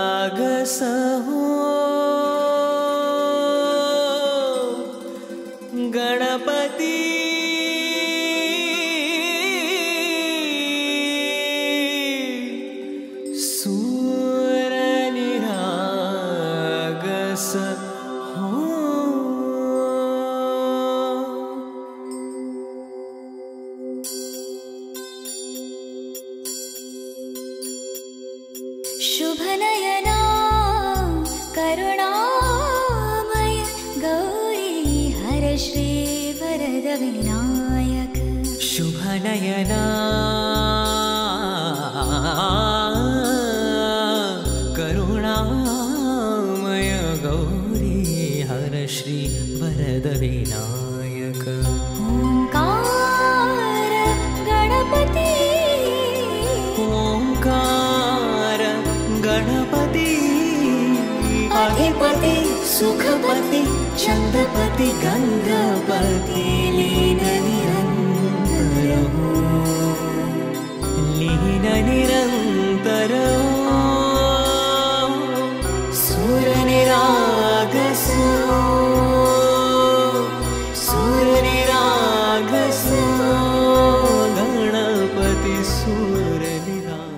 सूरनिरागसहो गणपति शुभनयना करुणामय गौरी हर श्री वरद विनायक शुभनयना करुणामय गौरी हर श्री वरद विनायक ओंकार गणपति गणपति अधिपति सुखपति चंद्रपति गंगापति लीन निरंतर सूरनिरागसो गणपति सूरनिराग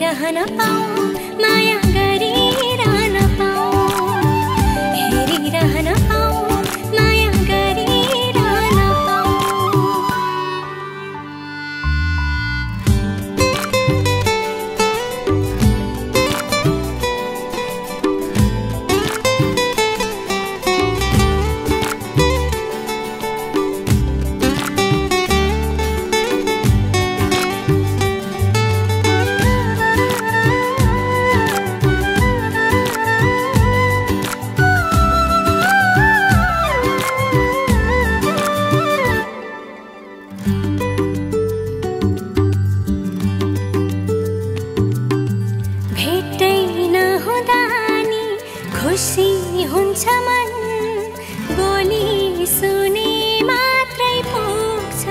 रहन पाऊं माया गरी रहन पाऊं हेरी रहन पाऊं माया गरी रहन खुशी हुन्छ मन बोली सुने मात्रै पुग्छ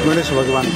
गणेश भगवान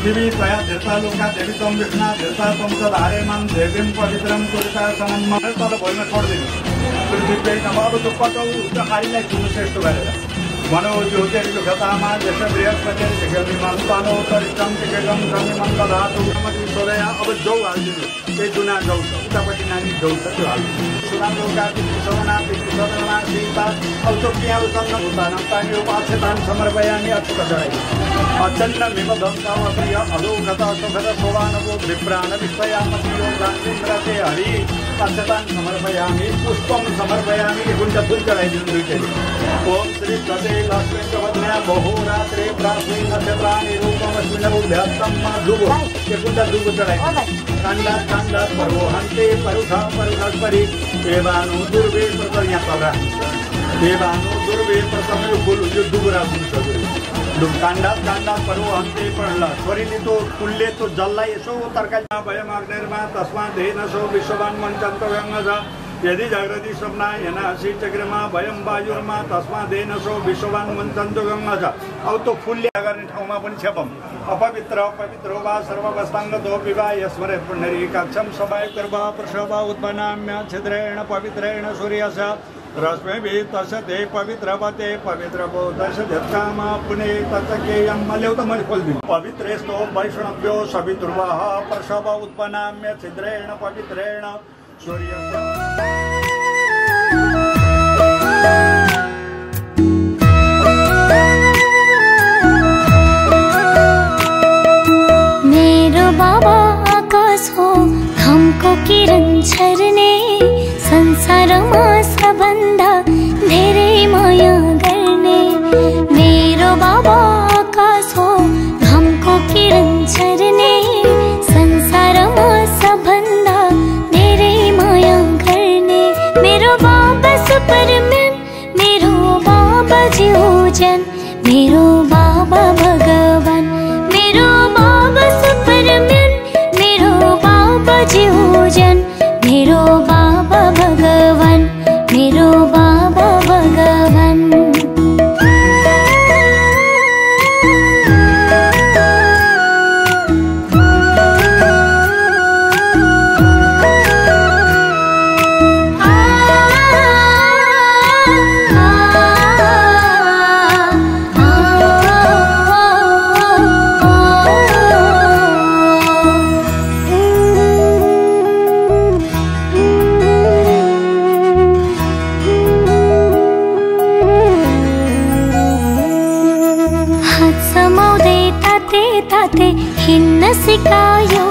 पृथ्वी त्वया धृता लोका देवी तम विष्णा धृता तम च धारेमान देवीं पवित्रम कुरुता समन्म तल भइमा छोड्दिनु पृथ्वी नमाव तुप्पटौ उच्चकारीलाई गुरु श्रेष्ठ गरेर मनो ज्योतिर्यो खतामा जस बृहस्पति जगति मन्तानो तरिकम टिकेकम क्रमिमन धातु नमति सोदया अब जौ हाल्दिनु त्यही दुना जौ छ उतापट्टि नानी जौ छ त्यो हाल्दिनु सुनाको कार्तिक सवना पितृसवना सीता औचोक्या उतन्न भूतान तानि उपाक्षतान समर्पयामि अक्षत चढाइ अचन्न विमधंसाव प्रिय अलोकता सुखद सोवानको विप्राण विश्वयामति योगान्तिन्द्रते हरि अक्षतान समर्पयामि पुष्पम समर्पयामि गुण्ड फुल चढाइदिनु दुईटैले ओम श्री गते लक्ष्मी प्रवदना बहुरात्रे प्राप्ति नक्षत्राणि रूपमस्मिन् उभ्यस्तम दुगो ये गुण्ड दुगो चढाइ काण्डा काण्डा पर्वोहन्ते परुषा परुषस्परि देवानु दुर्वे प्रतर यहाँ तल देवानु दुर्वे प्रथम फुल यो दुगो राख्नु सक्यो काण्डा काण्डा पर्वोहन्ते पढ्ला छोरीले तो कुलले तो जललाई यसो तरकारीमा भयमाग्नेरमा तस्मा धेनसो विश्ववान मञ्चन्त व्यङ्ग छ यदि जागृति स्वप्ना यनासी चक्रमा भयम वायुरमा तस्मा धेनसो विश्ववान मञ्चन्त व्यङ्ग छ अब तो फुलले गर्ने ठाउँमा पनि छेपम अपवित्र पवित्रो वा सर्ववस्ताङ्गतो विवाह यस्मरे पुण्डरीकाक्षं सवायुर्वा प्रसवा उत्पन्नाम्य छिद्रेण पवित्रेण सूर्यस रश्मिभिः तस्य ते पवित्रवते पवित्रवो दशधत्कामा पुने तत्केयं मल्यौ त मैले खोल्दिनु पवित्रेस्तो वैष्णव्यो सवितुर्वः प्रसव उत्पन्नाम्य छिद्रेण पवित्रेण सूर्यस मेरो बाबा आकाश हो घमको किरण छर्ने संसारमा सबभन्दा धेरै माया गर्ने मेरो बाबा आकाश हो घमको किरण छर्ने संसारमा सबभन्दा धेरै माया गर्ने मेरो बाबा सुपरम्यान मेरो बाबा ज्योजन मेरो बाबा भगवान मेरो बाबा सुपरम्यान मेरो बाबा ज्योजन मेरो बाबा भगवान मेरो बाबा भगवान हिन्न सिकायो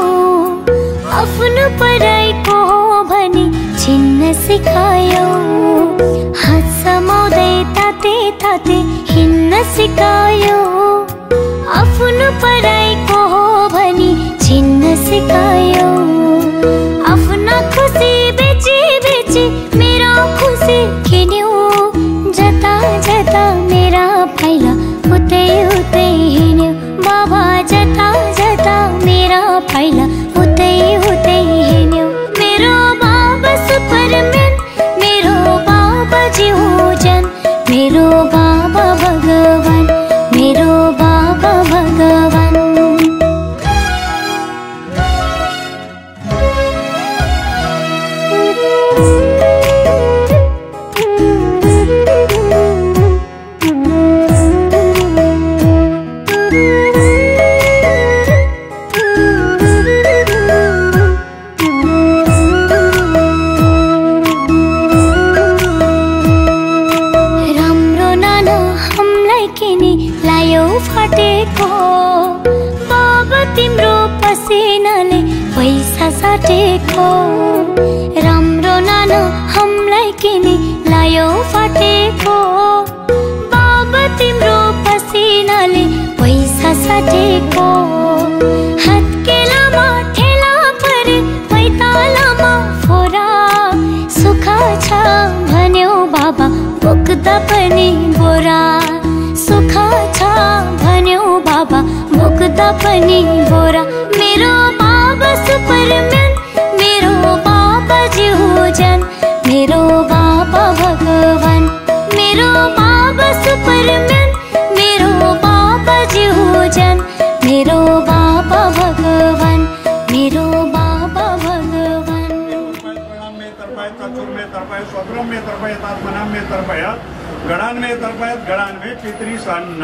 आफ्नो पराइको भनी छिन्न सिकायो हात समाउँदै ताते ताते हिन्न सिकायो आफ्नो पराइको भनी छिन्न सिकायो आफ्ना खुसी बेची बेची मेरा खुसी किन्यो जता जता मेरा पाइला उतै उतै हिँड्यो बाबा जता जता मेरा पाइला उतै उतै हिँड्यो मेरो बाबा सुपरम्यान मेरो बाबा ज्योजन मेरो बाबा भगवान मेरो बाबा भगवान साटेको राम्रो नाना हमलाई किनी लायो फाटेको बाबा तिम्रो पसिनाले पैसा साटेको हातकेलामा ठेला परे पैतालामा फोरा सुख छ भन्यो बाबा बोक्दा पनि बोरा सुख छ भन्यो बाबा बोक्दा पनि बोरा मेरो बाबा सुपरम्यान मेरो बाबा ज्योजन मेरो बाबा भगवान मेरो बाबा सुपरम्यान मेरो बाबा ज्योजन मेरो बाबा मे तर्पय स्वत्रम मे तर्पय तात्मनाम मे तर्पय गणान मे तर्पय गणान मे पितृ सन्न।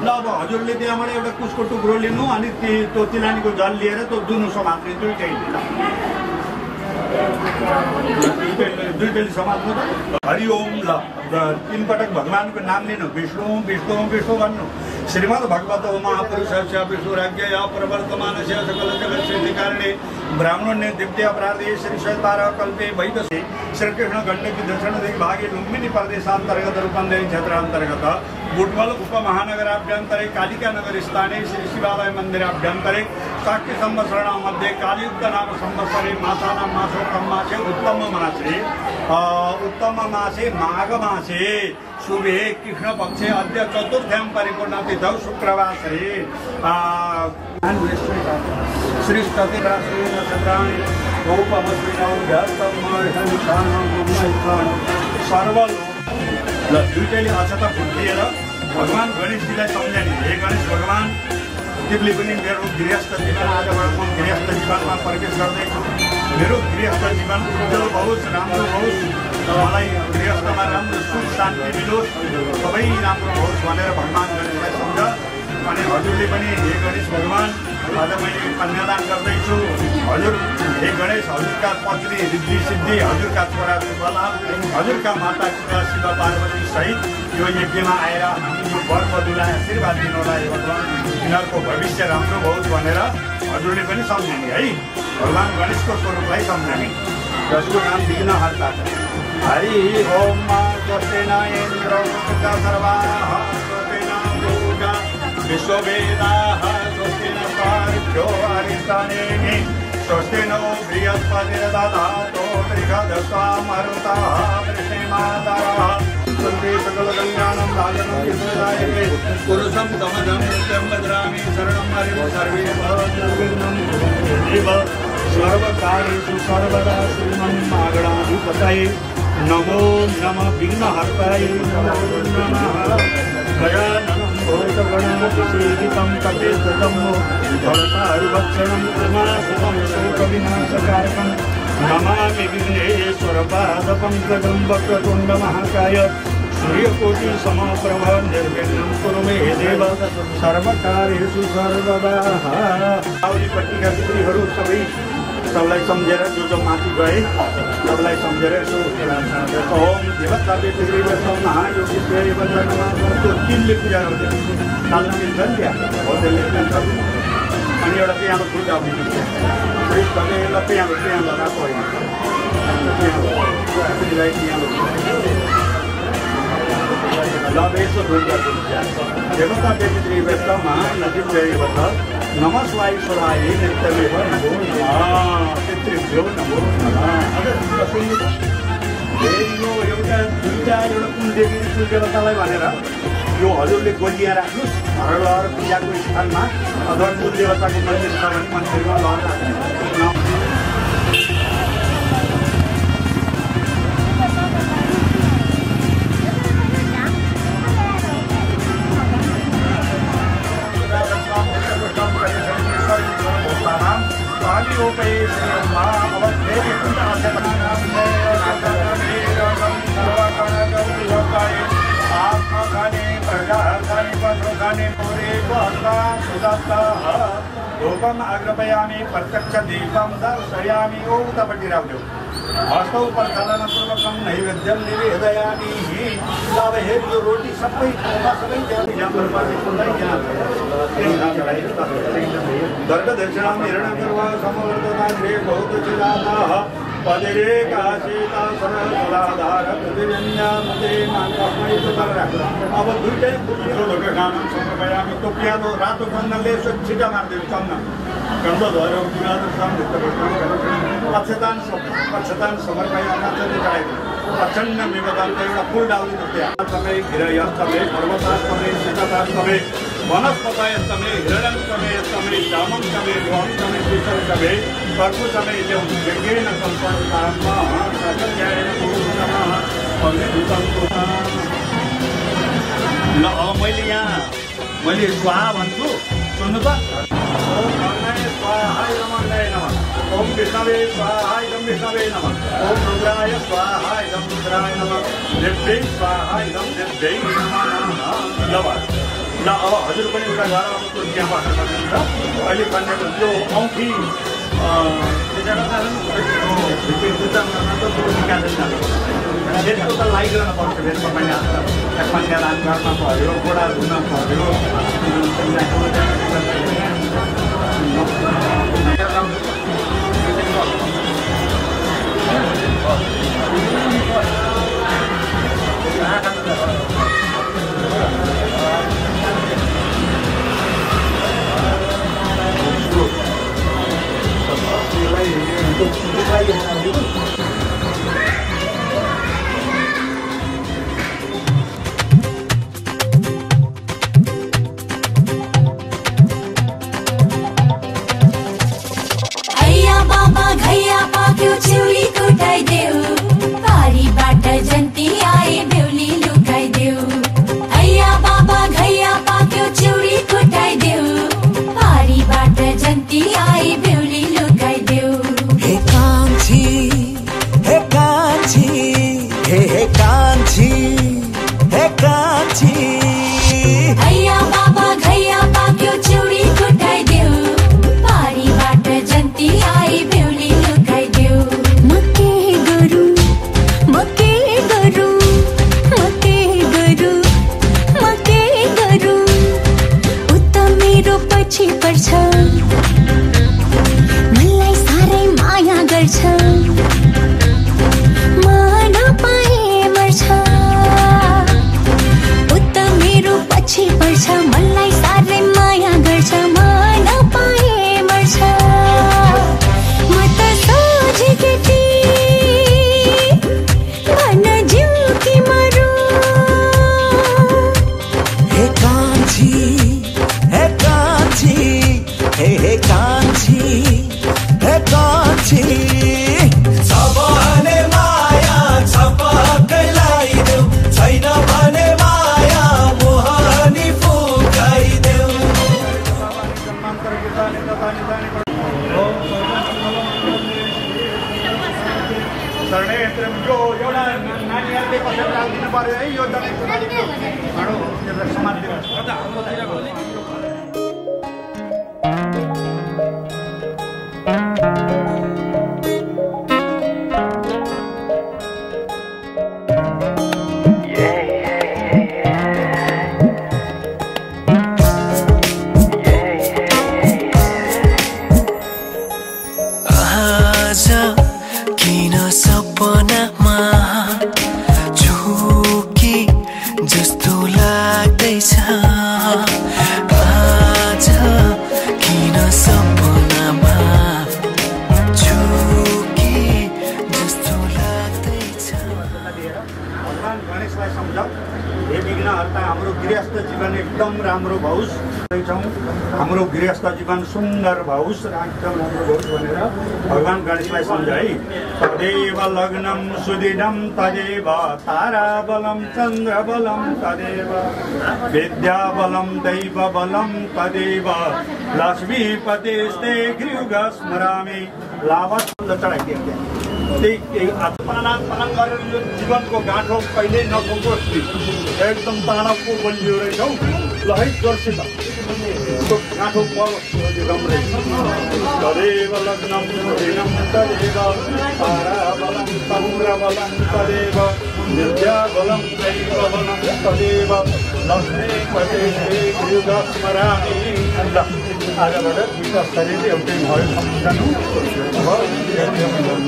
ल अब हजुरले त्यहाँबाट एउटा कुसको टुक्रो लिनु अनि त्यो तिलानीको जल लिएर त्यो दुनु समात्ने दुईटैले समात्नु त। हरि ओम ल 3 पटक भगवानको नाम लिनु विष्णु विष्णु विष्णु भन्नु। श्रीमद् भगवत महापुरुषस्य विष्णुराज्ञय प्रवर्तमानस्य सकल जगत्सृष्टि कारणे ब्राह्मण्य दिव्य अपराधे श्री श्वेतार कल्पे वैदसे श्रीकृष्ण गण्डकी दक्षिण दिग्भागे लुम्बिनी प्रदेशान्तर्गत रूपन्देही क्षेत्रान्तर्गत बुटवल उपमहानगराभ्यन्तरे कालिका नगर स्थाने श्री शिवालय मन्दिराभ्यन्तरे साक्षी संवत्सरण मध्ये कालीयुक्त नाम संवत्सरे मासानां मासोत्तम मासे उत्तम मासे माघ मासे शुभे कृष्ण पक्षे अद्य चतुर्थ्यां परिपूर्ण तिथौ शुक्रवासरे श्रीष्टतिराश्रेण चन्द्राणि गौपमस्विनौ सर्वलोक ल दुईटैले अक्षता फुलिएर भगवान गणेशजीलाई सम्झाउने। हे गणेश भगवान, तिमीले पनि मेरो गृहस्थ जीवन आजबाट म गृहस्थ जीवनमा प्रवेश गर्दैछु। मेरो गृहस्थ जीवन उज्जवल होस्, राम्रो होस्, मलाई गृहस्थमा राम्रो सुख शान्ति मिलोस्, सबै राम्रो होस् भनेर भगवान गणेशलाई सम्झ। अनि हजुरले पनि हे गणेश भगवान, आज मैले कन्यादान गर्दैछु। हजुर हे गणेश, हजुरका पत्नी रिद्धि सिद्धि, हजुरका छोरा शुभलाभ, हजुरका माता पिता शिव पार्वती सहित यो यज्ञमा आएर हामी यो वरवधुलाई आशीर्वाद दिनुलाई भगवान यिनीहरूको भविष्य राम्रो होस् भनेर हजुरले पनि सम्झाउने है। भगवान गणेशको स्वरूपलाई सम्झाउने, जसको नाम विघ्नहर्ता छ। हरि ओम स्वस्तेन इन्द्रो सर्वाः स्वस्तेन लोका विश्ववेदाः स्वस्तेन पार्भ्यो अरिष्टानेमि स्वस्तेनो बृहस्पतिर्दधातो बृहदस्वामरुतः वृषेमातरः वन्दे सकलगङ्गानं दागनं विश्वदायके पुरुषं तमजं नित्यं भद्रामि शरणं हरिं सर्वेभ्यो सर्वकार्येषु सर्वदा श्रीमन्नागणाधिपतये नमो नमः विघ्नहर्ताय नमो नमः गजाननं भूतगणातिसेवितं तपेस्ततं भवतारुभक्षणं कृमासुतं शोकविनाशकारकं नमामि विघ्नेश्वरपादपङ्कजं वक्रतुण्डमहाकाय सूर्यकोटिसमप्रभ निर्विघ्नं कुरु मे देव सर्वकार्येषु सर्वदा। आवलीपट्टिका पितृहरू सबलाई सम्झेर जो माथि गए सबलाई सम्झेर यसो ओम देवता पितृव्यस्तम महायोगीश्वरी वन्दनमा त्यो 3ले पूजा गर्दै कालो मिल्छ नि त्यहाँ हो त्यसले अनि एउटा त्यहाँको पूजा हुन्छ त्यसले त्यहाँको लगाएको होइन लभेश्वर दुर्गा देवता पितृव्यस्तम महायोगीश्वरी वन्दना नमस्वाईश्वराय नित्यमेव नमो नमः पितृभ्यो नमो नमः। यो एउटा दुईटा एउटा कुलदेवी कुलदेवतालाई भनेर यो हजुरले गोलिया राख्नुहोस् घर लहर पूजाको स्थानमा अथवा कुलदेवताको मन्दिर छ भने मन्दिरमा लहर राख्नु। धूपम अग्रपयामी प्रत्यक्ष दीपम दर्शयामी औतपट्टि राख्देऊ हस्तौ प्रचलनपूर्वकं नैवेद्यं निवेदयामि। अब हेर यो रोटी सबै दर्गदक्षिणां हिरण्यगर्भः समवर्तताग्रे बहुतचिदातः पदिरेकाशीता सरसदाधार प्रतिव्यञ्जनते मानवस्मै सुतर्रा। अब दुईटै लोकगानं समर्पयामि। तो प्यालो रातो चन्दनले छिटा मारिदिनु चन्दन गन्ध धरो अक्षतान समर्पयामि चढाइदिनु प्रचण्ड विवदान्त एउटा फुल डालिदिनु त्यहाँ समय गिरयस्तमे पर्वतास्तमे शीततास्तमे वनस्पतयस्तमे हिरण्यस्तमे स्तमे श्यामस्तमे ध्वंस्तमे शीतलस्तमे सर्वस्तमे यज्ञेन सम्पन्नः सत्याय नमः अग्निभूतं ल मैले यहाँ स्वाहा भन्छु सुन भन्नु त ओम गणाय स्वाहाय नमः नमः ओम विष्णवे स्वाहाय विष्णवे नमः ओम रुद्राय स्वाहाय रुद्राय नमः देव्यै स्वाहाय देव्यै नमः ल अब हजुर पनि एउटा घर अब त्यहाँबाट गर्नुहुन्छ अहिले कन्याको यो औँठी त्यसको त लागिरहनु पर्छ फेरि तपाईँले कन्यादान गर्न पऱ्यो गोडा धुन पऱ्यो हाम्रो गृहस्थ जीवन सुन्दर भओस् एकदम राम्रो होस् भनेर भगवान गणेशलाई सम्झाइ तदेव लग्नम सुदिनम तदेव ताराबलम चन्द्रबलम तदेव विद्याबलम दैवबलम तदेव लक्ष्मीपतेस्ते गृह स्मरामि लाभस चढाइदिए त्यही पालन गरेर यो जीवनको गाँठो कहिल्यै नपुगोस् एकदम तानवको बलियो रहेछौ ल है जोरसित गाँठो राम्रै तदेव लग्नम सुदिनम तदेव ताराबलम चन्द्रबलम तदेव विद्याबलम दैवबलम तदेव लक्ष्मीपतेस्ते गृह स्मरामि आजबाट दुईवटा शरीर एउटै भयो सम्झनु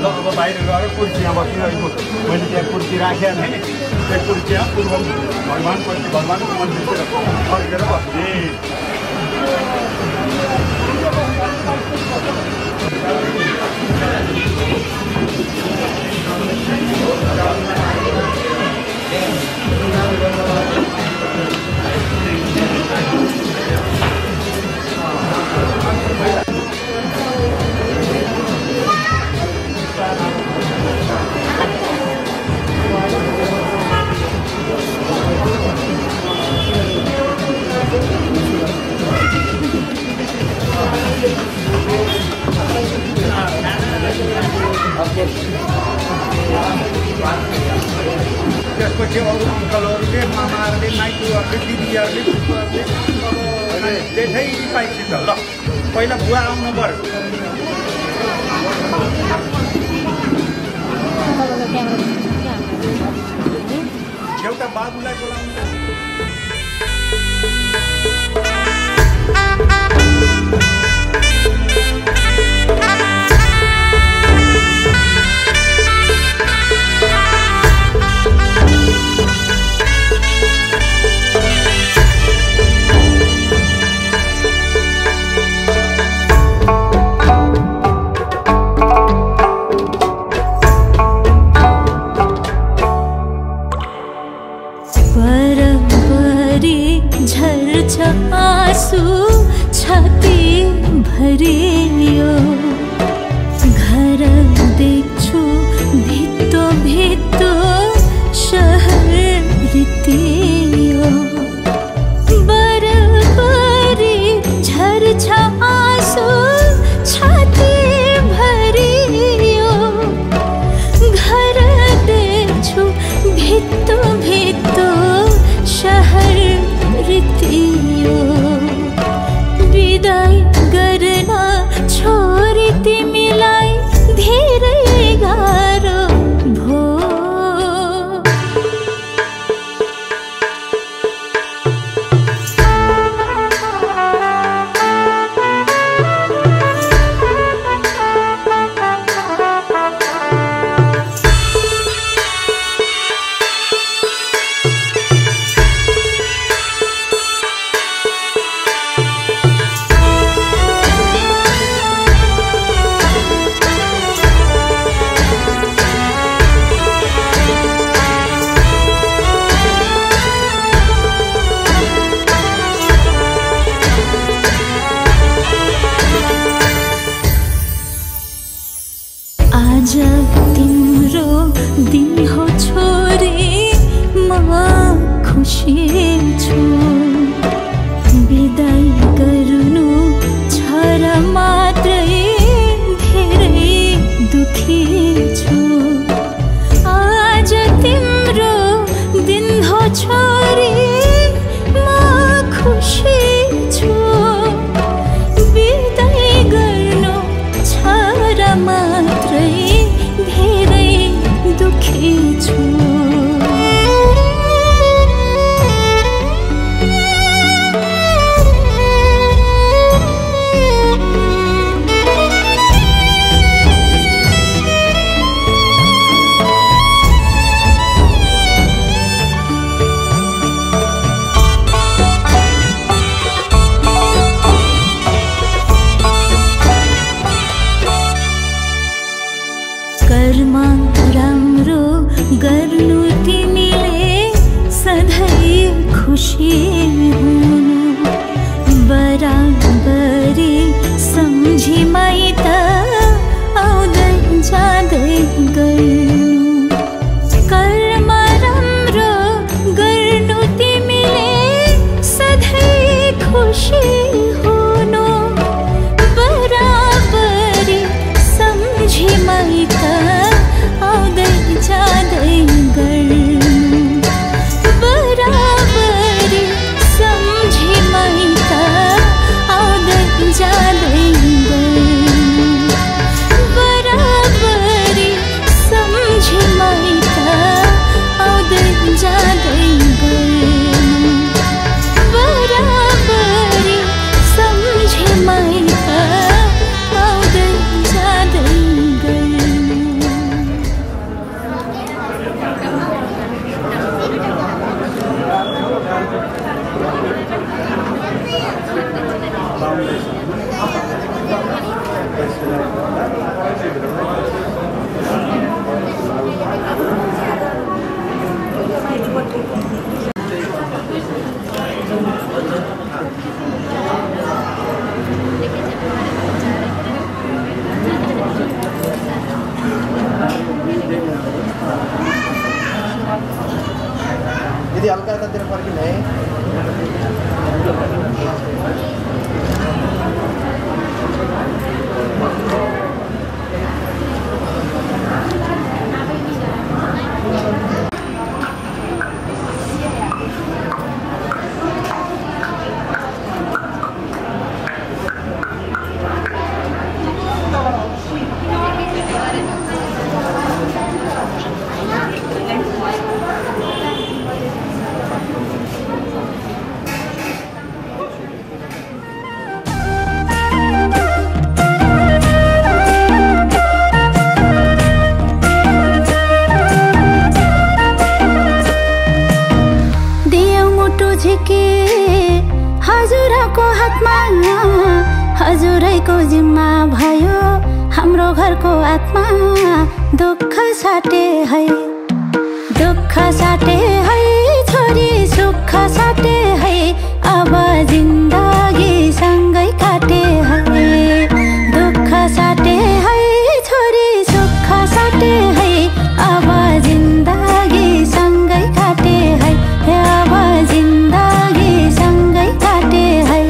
अब बाहिर गएर कुर्सीमा बसिरहेको मैले त्यहाँ कुर्सी राखेको थिएँ त्यो कुर्सीमा पूर्व भगवानको मन्दिरतिर फर्केर बस्ने त्यसपछि अरू अङ्कलहरूले मामाहरूले माइतीहरूले दिदीहरूले फुपूहरूले जेठै पाइन्छ त ल पहिला बुवा आउनु पर्यो एउटा बाबुलाई बोलाउनु झर्छ आँसु छाती भरियो घर देख्छु भित्तो भित्तो शहर रित्तियो बरबरी झर्छ आँसु छाती भरियो घर देख्छु भित्तो भित्तो शहर रित्तियो विदाई गर्न छोरी तिमीलाई धेरै गाह्रो भो आज तिम्रो दिन हो छोरी म खुसी छु विदाई गर्नु छ र मात्रै धेरै दुखी छु आज तिम्रो दिन हो छोरी म खुसी छु विदाई गर्नु छ र मात्रै धेरै दुखी छु कर्म राम्रो गर्नु तिमीले सधैँ खुसी हुनु बराबरी सम्झी माइत आउँदै जाँदै गर्नु कर्म राम्रो गर्नु तिमीले सधैँ खुसी हुनु बराबरी सम्झी माइत आउँदै जाँदै गर्नु बराबरी सम्झी माइत आउँदै जाँदै गर्नु बराबरी सम्झी माइत आउँदै जाँदै गर्नु बराबरी सम्झी माइत आउँदै जाँदै यदि हल्का यतातिर फर्किने है हजुरैको जिम्मा भयो हाम्रो घरको आत्मा दुःख साटे है दुःख साटे है छोरी सुख साटे है अब जिन्दगी सँगै काटे है दुःख साटे है छोरी सुख साटे है अब जिन्दगी सँगै काटे है अब जिन्दगी सँगै काटे है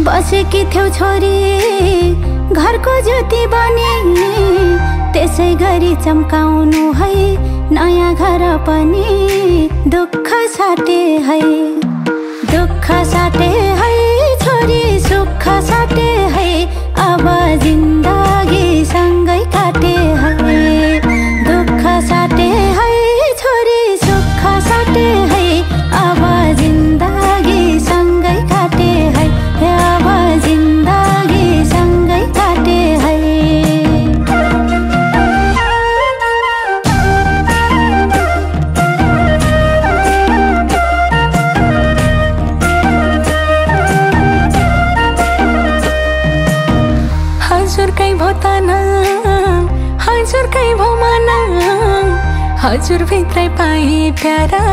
बसेकी थियौ छोरी घरको ज्योति बने त्यसै गरी चम्काउनु है नयाँ घर पनि दुःख साटे है दुःख साटे है छोरी सुख साटे है अब जिन्दगी सँगै काटे है दुःख साटे है छोरी सुख साटे है अब जिन्दगी सँगै काटे है अब जिन्दगी सँगै काटे है हजुरकै भो तना हजुरकै भो मना हजुर भित्रै पाए प्यारा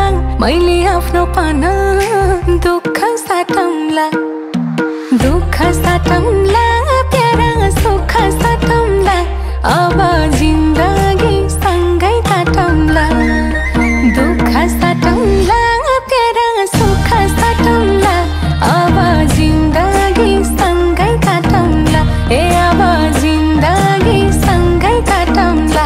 मैले आफ्नो पाना दुःख साटौँला प्यारा सुख साटौँला अब जिन्दगी सँगै काटौँला दुःख साटौँला प्यारा सुख साटौँला अब जिन्दगी सँगै काटौँला ए अब जिन्दगी सँगै काटौँला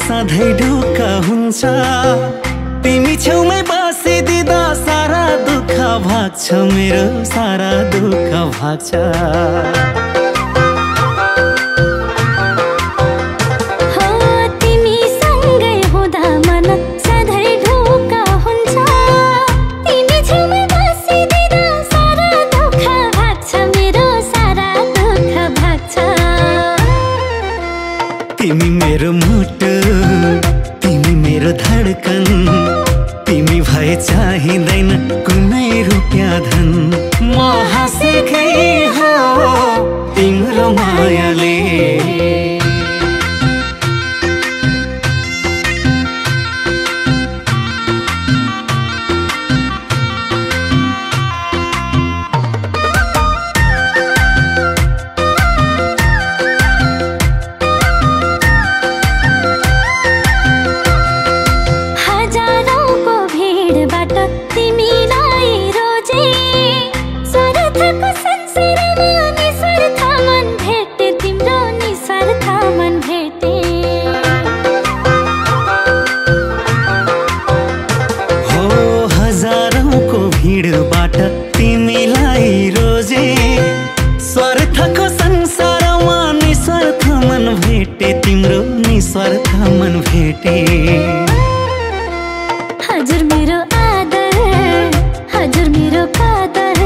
सधैँ ढुक्क हुन्छ तिमी छेउमै बसिदिँदा सारा भाग्छ मेरो सारा दुःख भाग्छ तिमी मेरो मुटु तिमी मेरो धडकन तिमी भए चाहिँदैन कुनै रुपियाँ धन म हाँसेकै हो तिम्रो मायाले तिमीलाई रोजे स्वार्थको संसारमा निस्वार्थ मन भेटे तिम्रो निस्वार्थ मन भेटे हजुर मेरो आदर हजुर मेरो कादर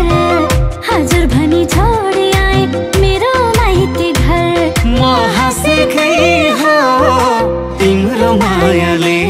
हजुर भनी छोडी आए मेरो माइती घर म हाँसेकै हो तिम्रो मायाले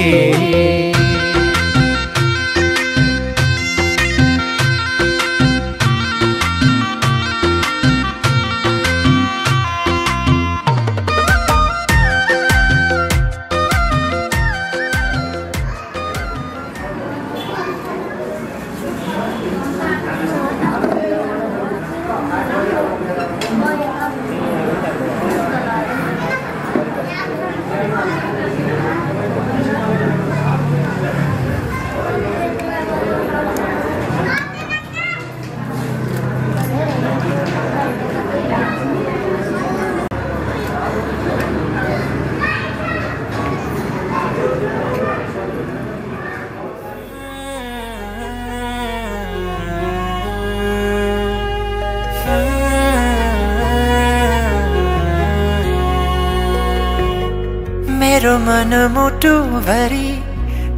मेरो मन मुटु भरि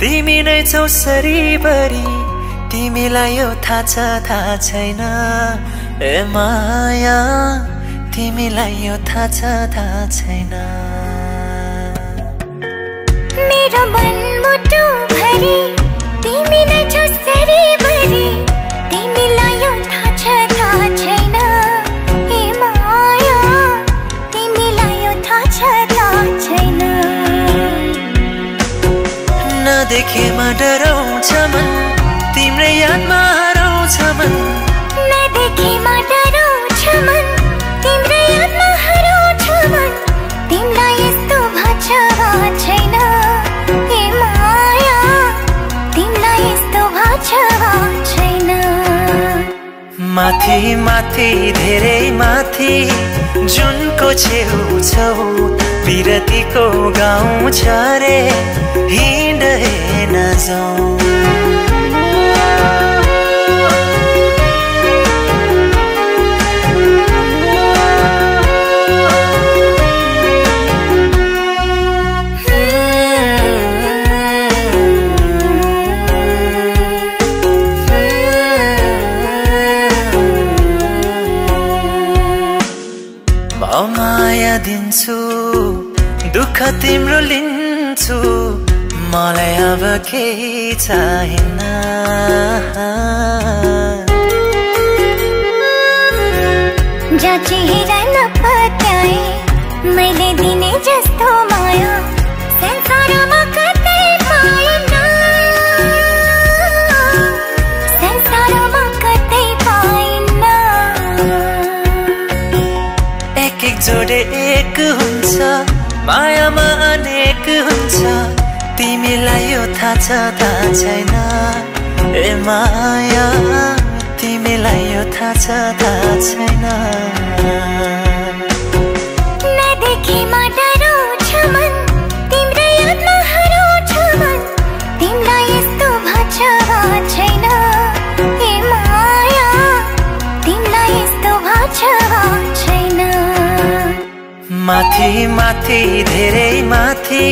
तिमी नै छौ सरीभरि तिमीलाई यो थाहा छैन ए माया तिमीलाई यो थाहा छैन मेरो मन मुटु भरि तिमी नै छौ सरीभरि तिमीलाई यो थाहा छैन ए माया तिमीलाई यो थाहा छैन नदेखेमा डराउँछ मन तिम्रै यादमा हराउँछ मन नदेखेमा डराउँछ मन तिम्रै यादमा हराउँछ मन तिमीलाई यस्तो भाछ छैन ए माया तिमीलाई यस्तो भाछ छैन माथि माथि धेरै माथि जुनको छेउ छौ विरतीको गाउँ छ रे हिँडे नजाऊ माया दिन्छु दुःख तिम्रो लिन्छु मलाई अब केही चाहिन्न जाची हिँड्न पत्याए मैले दिने जस्तो माया संसारमा कतै पाएन संसारमा कतै पाएन एक एक जोडे एक हुन्छ मायामा अनेक हुन्छ तिमीलाई यो थाहा छैन ए माया तिमीलाई यो थाहा छैन नदेखेमा डराउँछ मन तिम्रै यादमा हराउँछ मन तिमीलाई यस्तो भाछ छैन ए माया माथि माथि धेरै माथि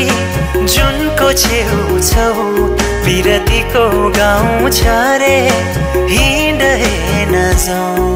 जुनको छेउ छौ बिरतीको गाउँ छ रे हिँडे नजाऊ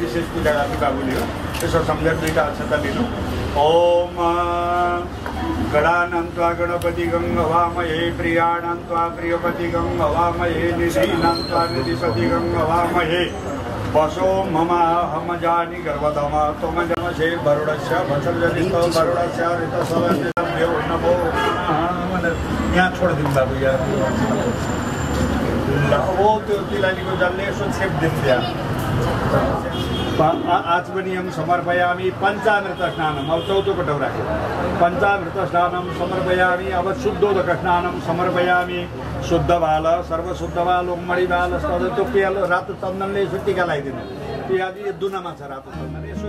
विशेष पूजा गर्ने बाबुले हो त्यसो सम्झेर दुईटा अक्षता लिनु ओम गणानन्त्वा गणपति गङ्गवामहे प्रियानन्त्वा प्रियपति गङ्गवामहे निधिनन्त्वा निधिपति गङ्गवामहे वसो मम हम जानी गर्भधमा त्वम जमसे वरुणस्य वत्सर्जनितो वरुणस्य ऋतसवन्यो नमो यहाँ छोडिदिनु बाबु यहाँ वो त्यो तिलानीको जलले यसो छेप्दिनु त्यहाँ आचमनीयम समर्पयामि पंचामृत स्नानम अब चौथो पटक राख्यो पंचामृत स्नानम समर्पयामि अब शुद्धोदक स्नानम समर्पयामि शुद्ध बाल सर्वशुद्ध बाल मणि बाल त्यो पेल रातो चन्दनले यसो टीका लगाइदिनु प्याजी यो दुनामा छ रातो छैन यसो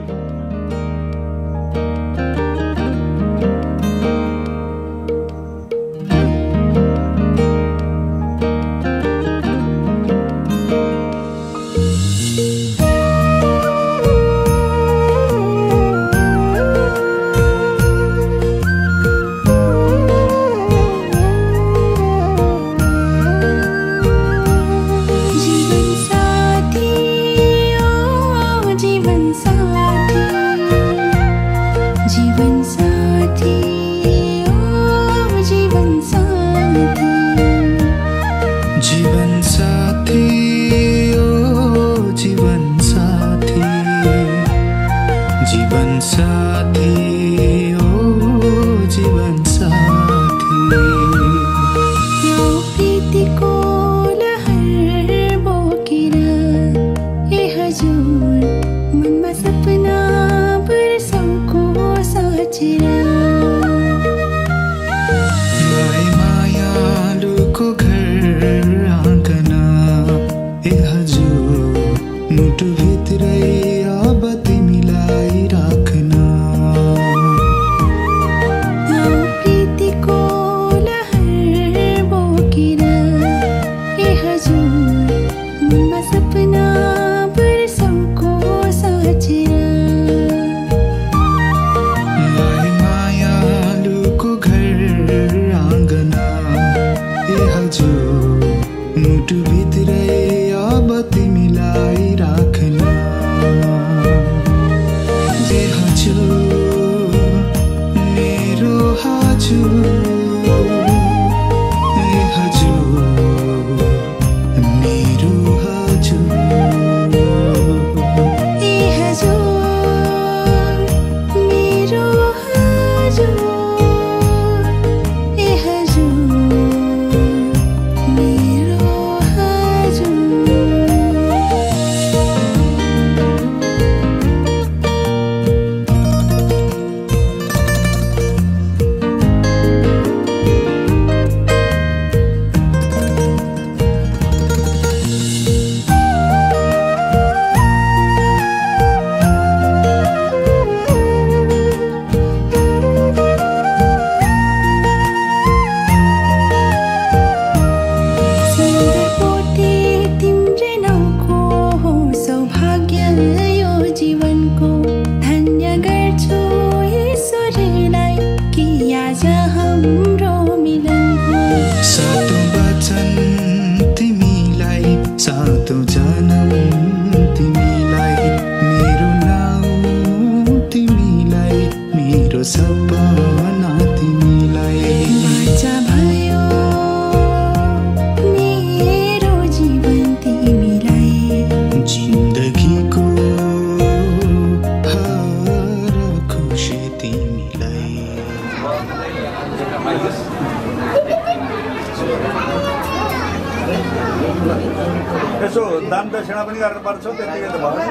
यसो दान दक्षिणा पनि गर्नुपर्छ त्यतिकै त भयो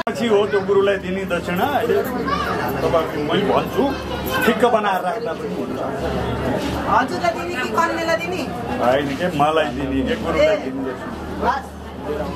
पछि हो त्यो गुरुलाई दिने दक्षिणा अहिले तपाईहरुले मैले भन्छु ठिक्क बनाएर राख्दा पनि हुन्छ हजुरलाई दिने कि कन्यालाई दिने हैन के मलाई दिने के गुरुलाई दिने मेरो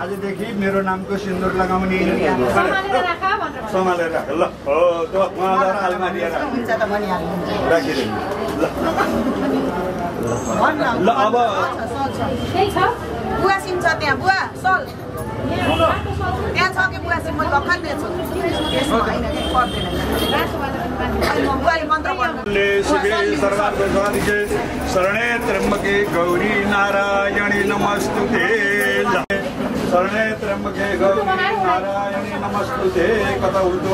आजदेखि मेरो नामको सिन्दुर लगाउने सम्हालेर राख ल हो त्यो उहाँलाई आलमारी राखिदिनु ल अब बुवा सिम छ त्यहाँ बुवा सल त्यहाँ छ कि बुवा सिम मैले भर्खर दिएछु त्यसमा होइन कि पर्दैन अहिले म बुवाले मन्त्र पढ्नु शरणे त्र्यम्बके गौरी नारायणी नमस्तुते शरणे त्र्यम्बके गौरी नारायणी नमस्तुते कता उल्टो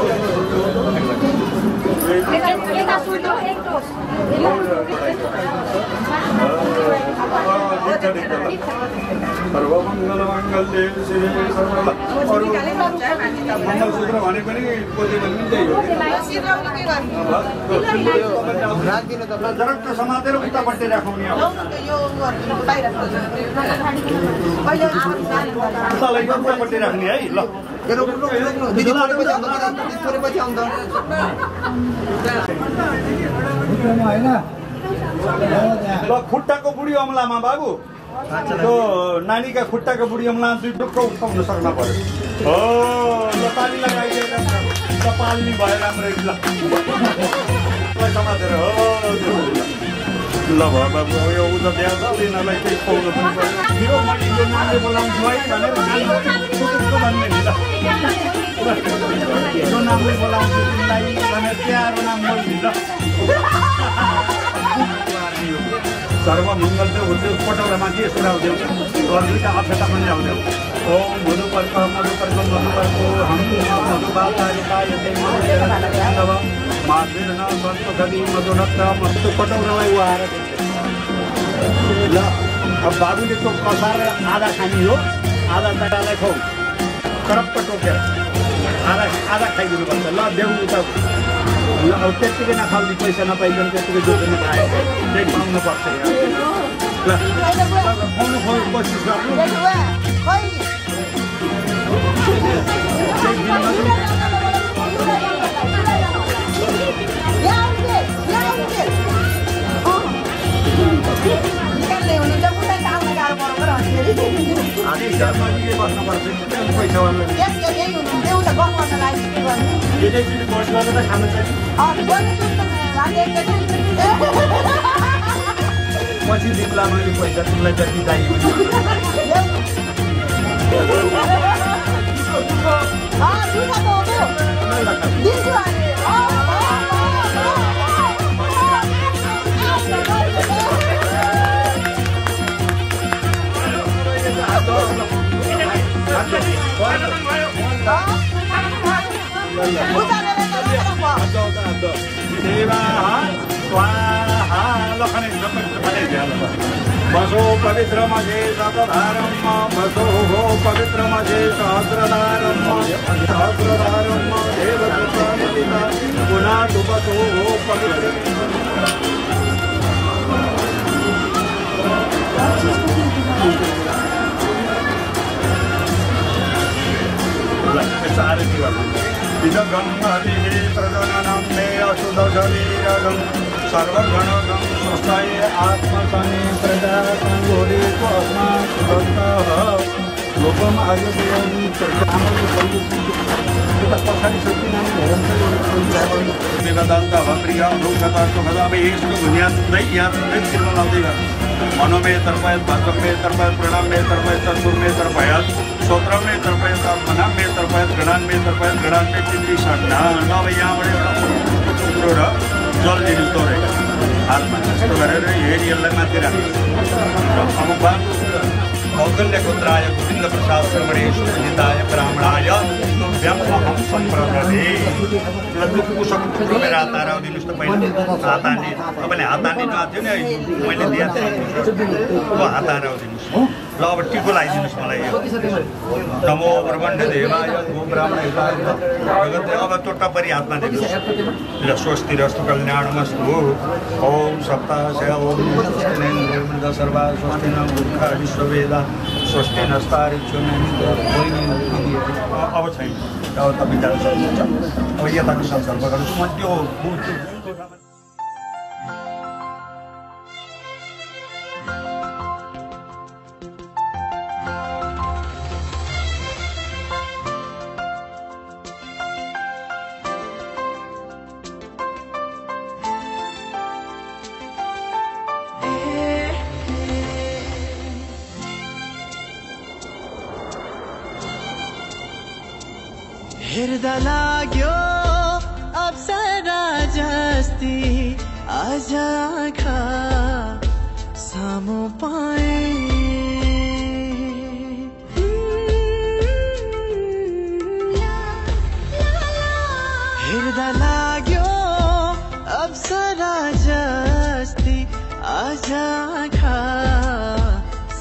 सर्वमङ्गलमङ्गल्ये शिवे मङ्गलसूत्र भने पनि पोते पनि त्यही हो जरक्क समातेर उतापट्टि राखौँ नि उतालाई उतापट्टि राख्ने है ल ल खुट्टाको बुढी अमलामा बाबु त्यो नानीका खुट्टाको बुढी अमला दुई टुक्क उठाउन सक्न पर्यो हो ल पानी लगाइदिएर ल पाल्ने भयो राम्रै ल समातेर हो ल भयो बाबु यो उता बिहा छ तिनीहरूलाई केही पाउनु पनि पर्यो मैले यो नामले बोलाउँछु है भनेर भन्ने नि ल यो नामले बोलाउँछु तिमीलाई भनेर प्यारो नाम बोल्ने ल सर्वमङ्गल चाहिँ हुन्थ्यो पटौलामा के यस्तो आउँथ्यो दुईवटा अक्षता पनि आउँथ्यो ओम मधुपर्क मधुपर्क मधुपर्क माधुर न सन्त कवि मधुरक्त मस्तो पटौलालाई उहाएर ल अब बाबुले त्यो कसार आधा खाने हो आधा दादालाई खुवाउ करप्प टोकेर आधा खाइदिनु पर्छ ल देऊ त अब त्यत्तिकै नखाउने पैसा नपाइकन त्यत्तिकै जोड्नु पायो त्यही पाउनु पर्छ ल खुवाउनु कोसिस गर्नु बस्नुपर्छ पैसा खानु पछि दिउँला मैले पैसा तिमीलाई जति चाहियो बसो पवित्र मजे सतधारम बसो हो पवित्र मजे सहस्रधारम देवकृता पुनः बसो हो पवित्र इदगं हरिः प्रजननं मे अशुद्धशरीरगं सर्वगणगं स्वस्थाय आत्मसने प्रजा संगोरे अस्मात् भक्तः लोकम् आयुर्वेदं वेदान्त भक्रिया लोकता सुखदावेस्तु बुनियादय्यात्मैर्लाउदै मनोमे तर्पयत् भाषमे तर्पयत् प्रणामे तर्पयत् चतुर्मे तर्पयत् स्तोत्रमे तर्पयत् मनामे तर्पयत् गणान्मे तर्पयत् गणान्मे चिन्ति षड्ना अब यहाँबाट एउटा जल दिनु तोरेर हातमा यस्तो गरेर हेरी यसलाई माथि राख्नु अब बाबु कौशल्यपुत्राय गोविन्द प्रसाद कर्मणे सुनिताय ब्राह्मणाय तुभ्यं अहं सम्प्रदे ल कुसक टुक्रो मेरो हात हाराउ दिनुस् त पहिला हात हान्ने तपाईँले हात हान्दिनु आएको थियो नि मैले दिएको थिएँ हात हाराउ दिनुहोस् ल अब टिको लगाइदिनुहोस् मलाई यो नमो ब्रह्मण्ड देवाय गो ब्राह्मण हिताय अब टोट्टापरि हातमा दिनुहोस् ल स्वस्ति रस्तु कल्याणमस्तु ओम सप्ताह ओम स्वस्तिनेन्द्र सर्वा स्वस्ति न मूर्खा विश्ववेदा स्वस्ति नस्तारिक्षु अब छैन अब तपाईँ जान सक्नुहुन्छ अब यताको संसर्ग गर्नुहोस् म त्यो हेर्दा लाग्यो अप्सरा जस्ती आज आँखा सामु पाए हेर्दा लाग्यो अप्सरा जस्ती आज आँखा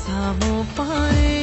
सामु पाए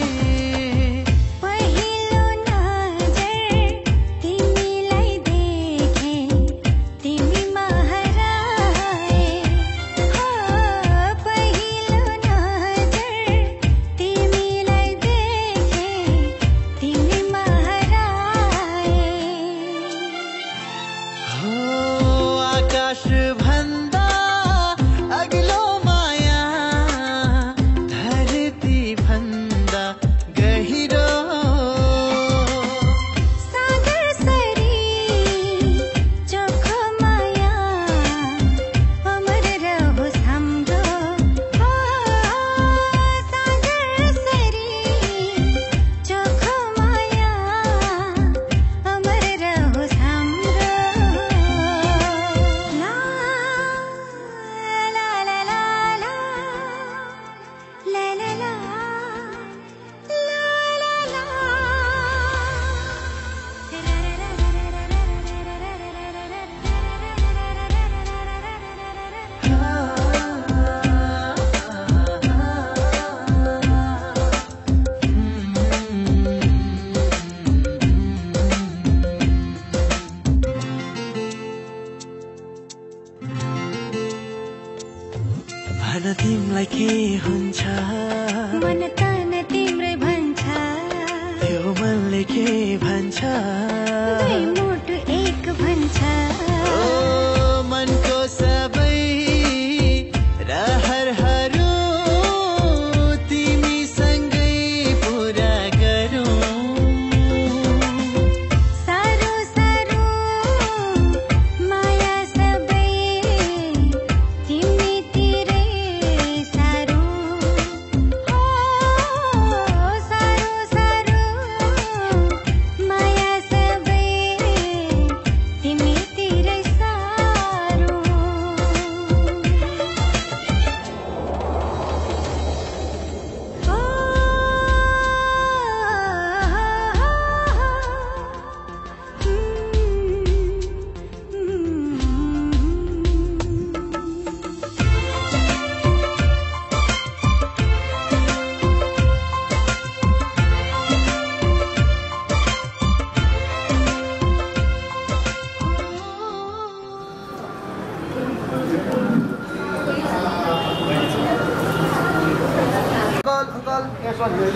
तिमलाई के हुन्छ मन तन तिम्रै भन्छ त्यो मनले के भन्छ दुई मुटु एक भन्छ ओ मनको सबै रहरहरू तिमीसँगै पुरा गरौँ सारो सारो माया सबै तिमीतिरै सारो हो सारो सारो माया सबै तिमीतिरै सारो Uncle, yes, one here,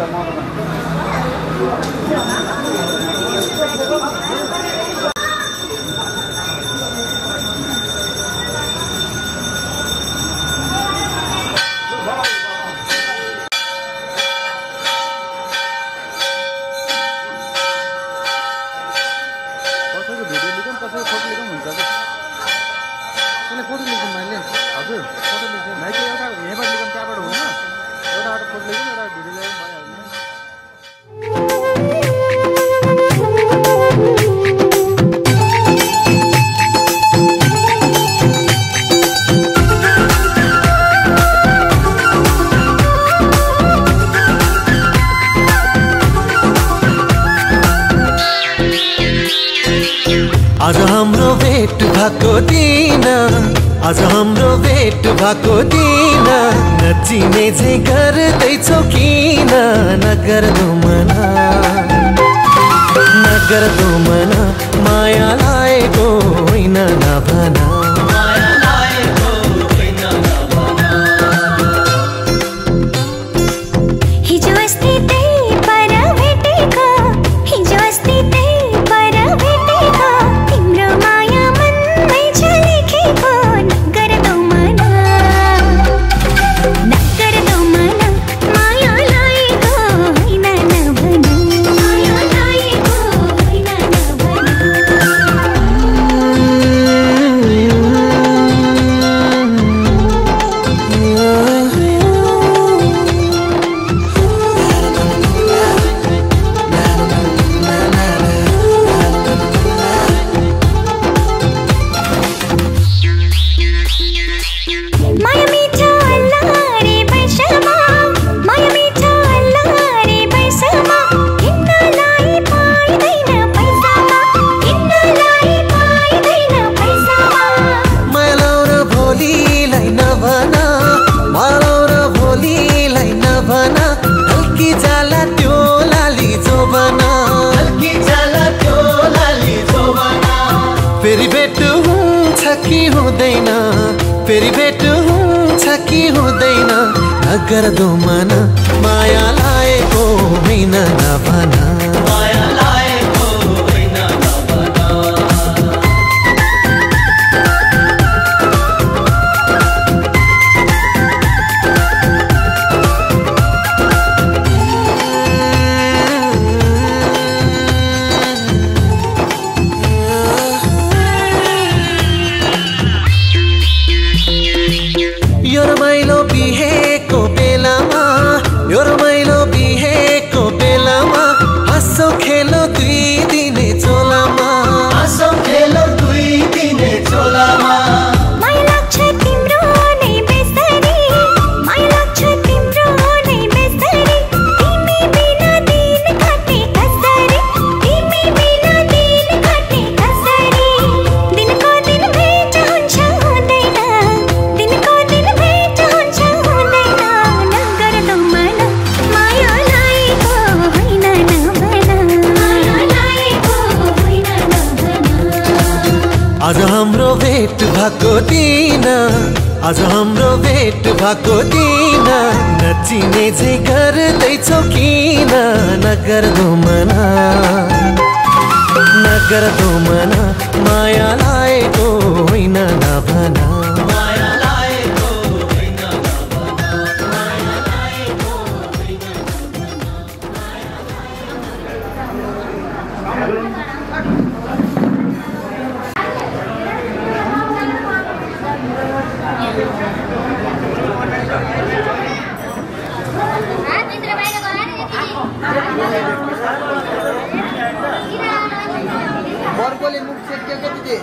आज हाम्रो भेट भएको दिन आज हाम्रो भेट भएको दिन नचिने चाहिँ गर्दैछौ किन नगर्दो मना माया लागेको होइन नभना हिजो अस्ति त्यही पर भेटेको हिजो अस्ति त्यही पर भेटेको तिम्रो माया मनमै छ लेखेको नगर्दो मना माया लागेको होइन नभना माया लागेको होइन नभना कि हुँदैन फेरि भेट हुन्छ कि हुँदैन नगर दो मन माया लाएको होइन नभन माया लाएको होइन नभन यो रमाइलो बिहेको बेलामा हाँसो खेलो दुई दिने चोलामा माया लाग्छ तिम्रो नै बेसरी माया लाग्छ तिम्रो नै बेसरी तिमी बिना दिन काट्ने कसरी तिमी बिना दिन काट्ने कसरी दिनको दिन भेट हुन्छ हुँदैन दिनको दिन भेट हुन्छ हुँदैन नगर दो मन माया लाएको होइन नभन माया लाएको होइन नभन आज हाम्रो भेट भएको दिन आज हाम्रो भेट भएको दिन नचिने चाहिँ गर्दैछौ किन नगर दो मन माया लाएको होइन नभन माया लाएको होइन नभन माया लाएको होइन बर्कोले मुख सेकेको दिदी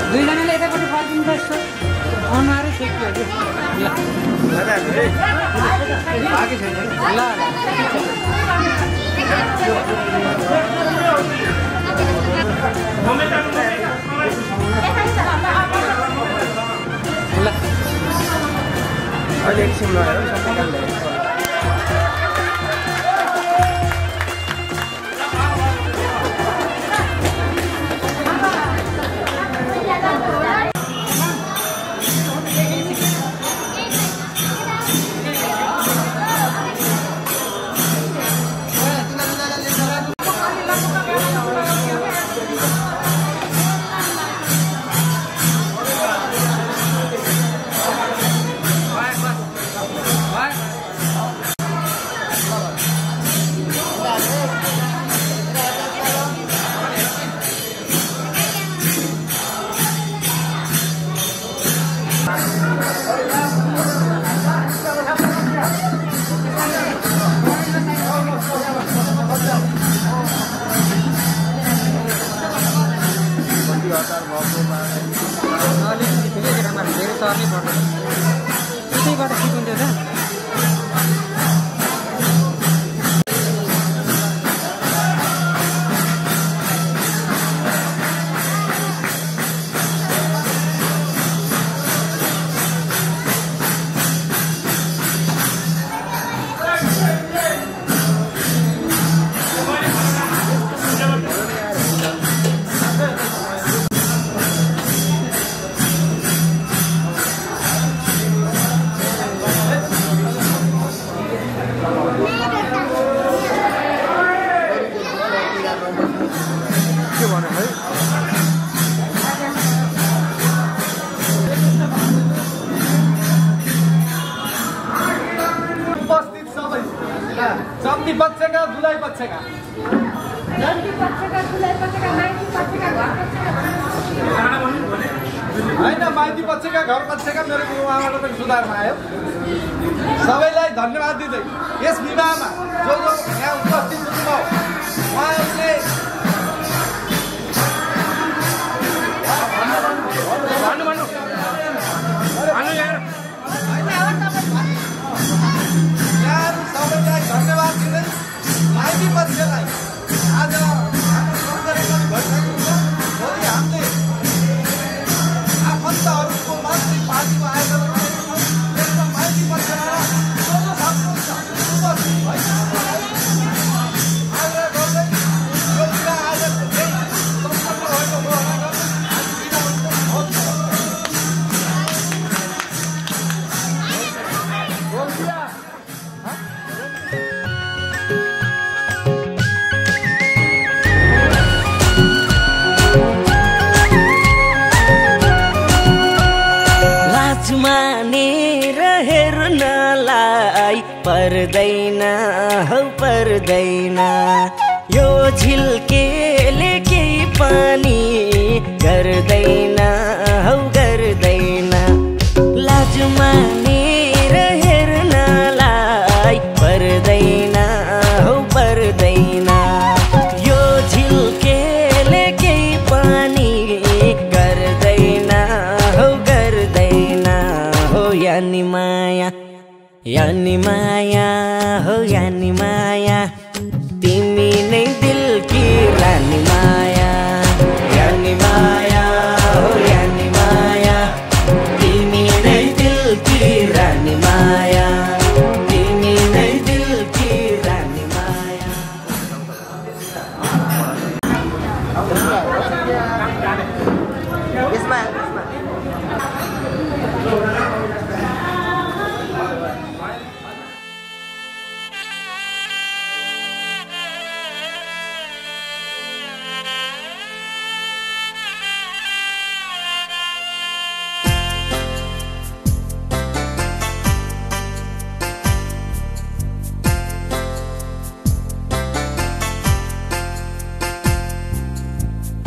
दुईजनाले यतापट्टि फर्किन्छ यसो अनुहारै सेक्यो बाँकी छैन ल अहिले एकछिन लगाएर सबै काम भयो त्यसैबाट सिकुन्थ्यो त जन्ती बच्चेका जुलाई बच्चेका होइन माइती बच्चेका घर बच्चेका मेरो गुरुआमाको पनि सुधारमा आयो सबैलाई धन्यवाद दिँदै यस विवाहमा जो यहाँ उपस्थित हुनुभयो उहाँहरूले सबैलाई धन्यवाद दिँदै माइती पक्षलाई आज भइसकेको छ। भोलि हामीले आफन्तहरूको मन्त्री पार्टीमा आयोजना गरेको छौँ। त्यसमा माइती पक्षबाट उपस्थित भइसकेको आग्रह गर्दै यो विवाह आज सम्पन्न भएको घोषणा गर्दै मानेर हेर्नलाई पर्दैन हौ पर्दैन यो झिल्केले केही पनि गर्दैन हौ गर्दैन लाज मानेर हेर्नलाई पर्दैन हौ पर्दैन यो झिल्केले केही पनि गर्दैन हौ गर्दैन हो यानी माया हो यानी माया तिमी नै दिल की रानी माया हो यानी माया तिमी नै दिल की रानी माया तिमी नै दिल की रानी माया।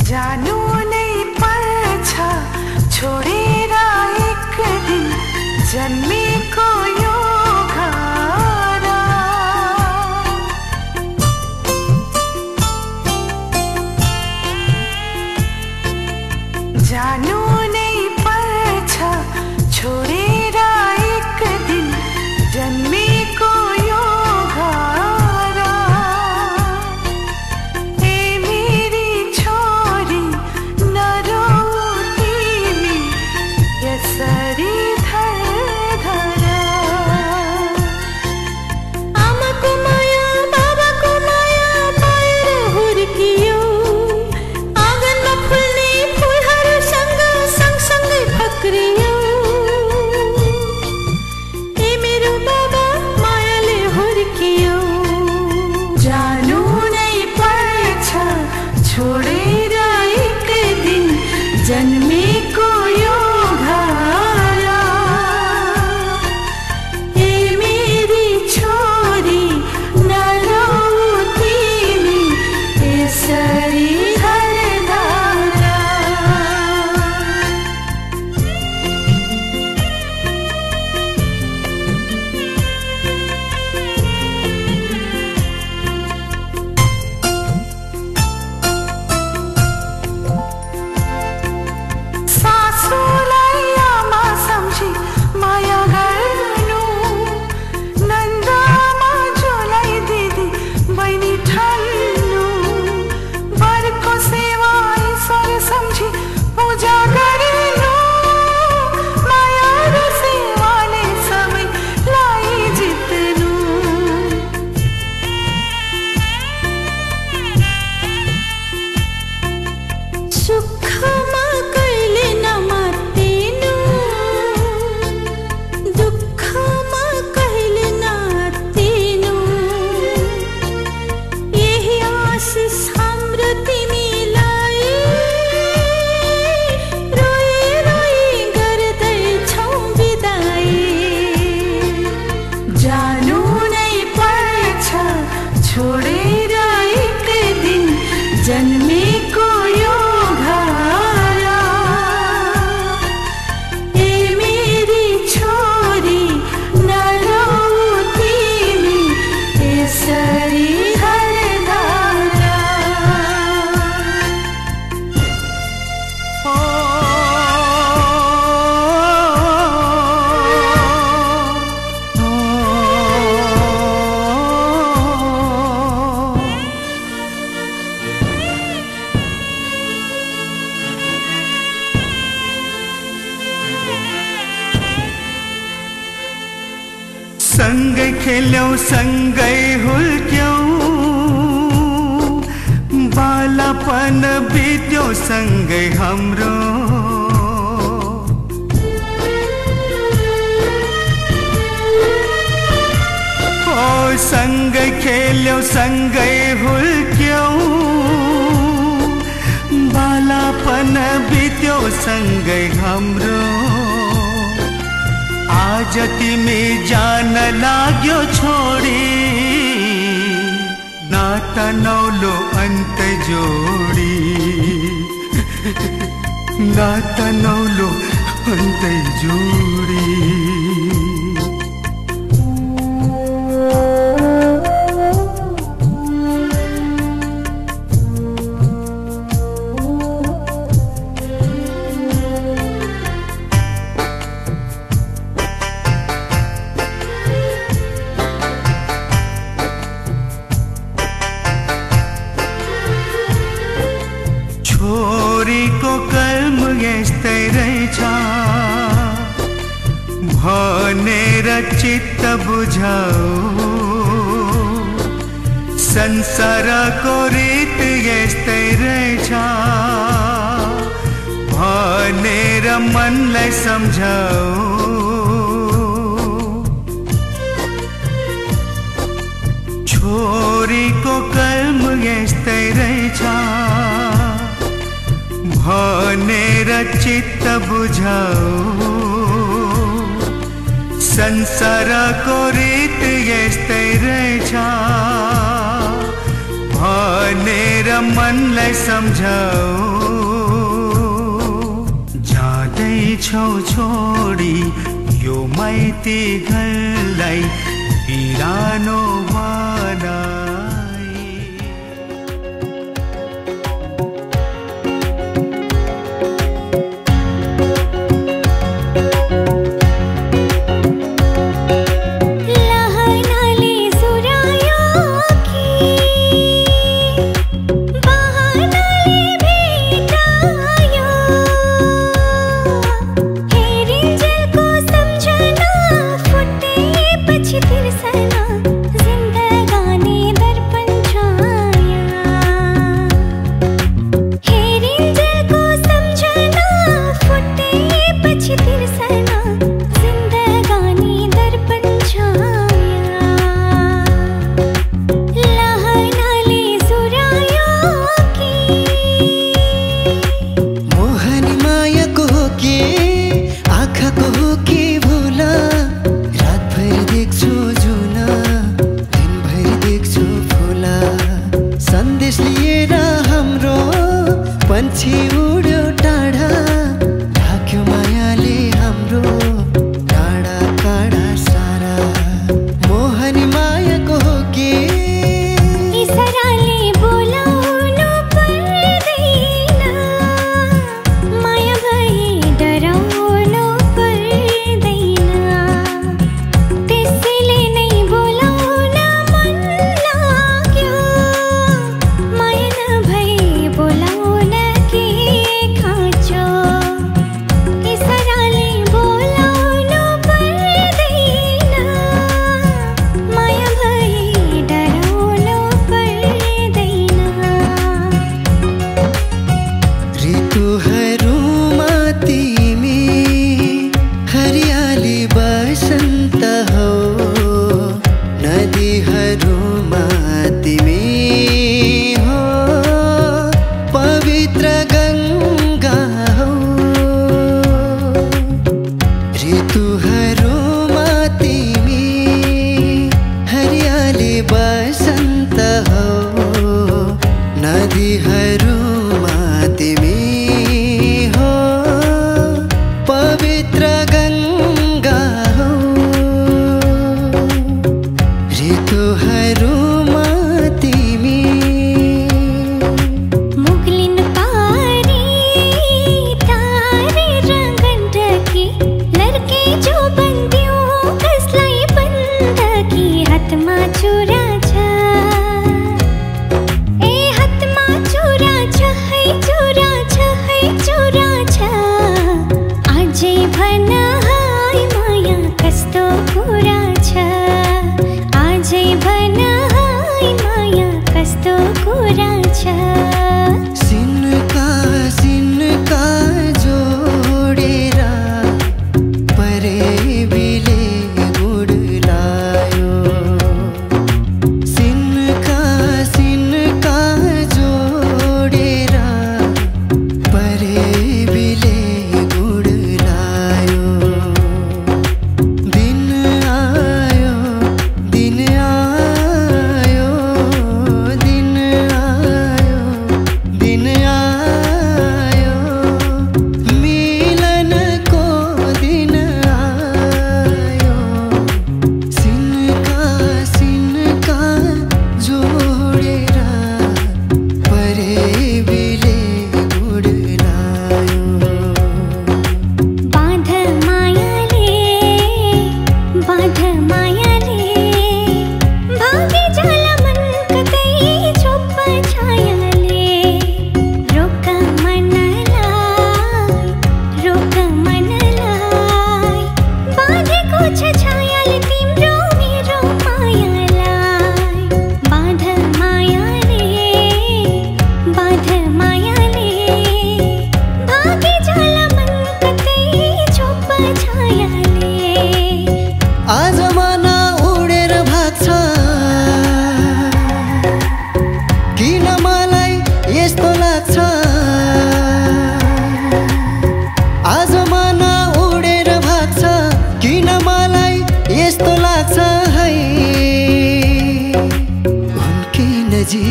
जानु नै पर्छ छोडेर एक दिन जन्मेको यो घर जानु नै पर्छ छोडेर एक दिन जन्मेको यो घर ए मेरी छोरी नरो तिमी यसरी धर आमाको माया बाबाको माया पाएर हुर्कियो आँगनमा फुल्ने फुलहरूसँग सँगसँगै फक्रियो ए मेरो बाबा मायाले हुर्कियो जानु नै पर्छ छोडेर एक दिन जन्मेको यो घर ए मेरी छोरी नरो तिमी यसरी धरधारा खेल्यौं सँगै हुल्क्यौं, बालापन बित्यो सँगै हाम्रो। सँगै खेल्यौं सँगै हुल्क्यौं, बालापन बित्यो सँगै हाम्रो। आज तिमी जान लाग्यो छोडी, नाता नौलो अन्त जोडी, नाता नौलो अन्त जोडी। छोरीको कर्म यस्तै रहेछ भनेर चित्त बुझाऊ, संसारको रीत यस्तै रहेछ भनेर मनलाई सम्झाऊ। छोरीको कर्म यस्तै रहेछ भनेर चित्त बुझाऊ, संसारको रीत यस्तै रहेछ भनेर मनलाई सम्झाऊ। जाँदैछौ छोडी यो माइती घरलाई बिरानो बनाई। लहनाले सुरायो कि बहानाले भेटायो, हेरिन्जेलको सम्झना फुटेपछि तिर्सना जिन्दगानी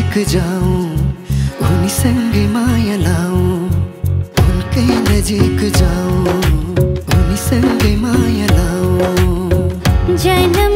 नजिक जाऊं उनीसँगै माया लाऊं उनकै नजिक जाऊं उनीसँगै माया लाऊं जन्म